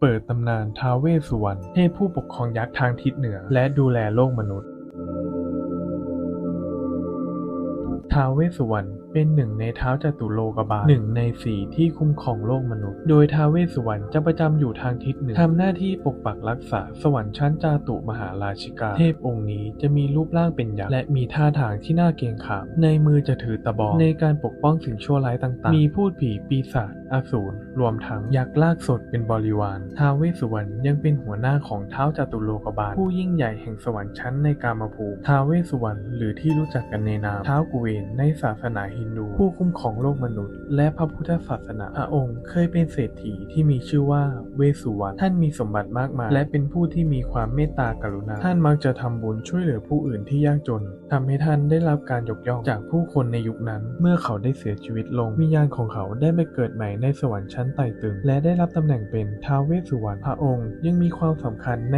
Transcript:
ເປີດຕຳນານທ້າວເວດສຸວັນ ເທບຜູ້ປົກຄອງຍັກທາງທິດເໜືອ ແລະ ດູແລໂລກມະນຸດ. ທ້າວເວດສຸວັນເປັນໜຶ່ງໃນທ້າວຈະຕຸໂລກະບານ ໜຶ່ງໃນສີ່ທີ່ຄຸ້ມຄອງໂລກມະນຸດ, ໂດຍທ້າວເວດສຸວັນຈະປະຈຳຢູ່ທາງທິດເໜືອ ທຳໜ້າທີ່ປົກປັກຮັກສາສະຫວັນຊັ້ນຈາຕຸມະຫາລາຊິກາ. ເທບອົງນີ້ຈະມີຮູບຮ່າງເປັນຍັກ ແລະ ມີທ່າທາງທີ່ໜ້າເກງຂາມ, ໃນມືຈະຖືຕະບອງໃນການປົກປ້ອງສິ່ງຊົ່ວຮ້າຍຕ່າງໆ, ມີພູດຜີ, ປີສາດ, ອະສູນ ລວມທັງຍັກລາກສົດເປັນບໍລິວານ. ທ້າວເວດສຸວັນຍັງເປັນຫົວໜ້າຂອງທ້າວຈະຕຸໂລກະບານ ຜູ້ຍິ່ງໃຫຍ່ແຫ່ງສະຫວັນຊັ້ນໃນກາມະພູມ. ທ້າວເວດສຸວັນ ຫຼື ທີ່ຮູ້ຈັກກັນໃນນາມທ້າວກຸເວນໃນສາສະໜາຮິນດູ ຜູ້ຄຸ້ມຄອງໂລກມະນຸດ ແລະ ພະພຸດທະສາສະໜາ. ພະອົງເຄີຍເປັນເສດຖີທີ່ມີຊື່ວ່າເວດສຸວັນ. ທ່ານມີສົມບັດມາກມາຍ ແລະ ເປັນຜູ້ທີ່ມີຄວາມເມດຕາກະລຸນາ. ທ່ານມັກຈະທຳບຸນຊ່ວຍເຫຼືອຜູ້ອື່ນທີ່ຍາກຈົນ. ທຳໃຫ້ທ່ານໄດ້ຮັບການຍົກຍ່ອງຈາກຜູ້ຄົນໃນຍຸກນັ້ນ. ເມື່ອເຂົາໄດ້ເສຍຊີວິດລົງ, ວິນຍານຂອງເຂົາໄດ້ໄປເກີດໃໝ່ໃນສະຫວັນຊັ້ນໄຕ່ຕຶງ ແລະ ໄດ້ຮັບຕຳແໜ່ງເປັນທ້າວເວດສຸວັນ. ພະອົງຍັງມີຄວາມສຳຄັນໃນ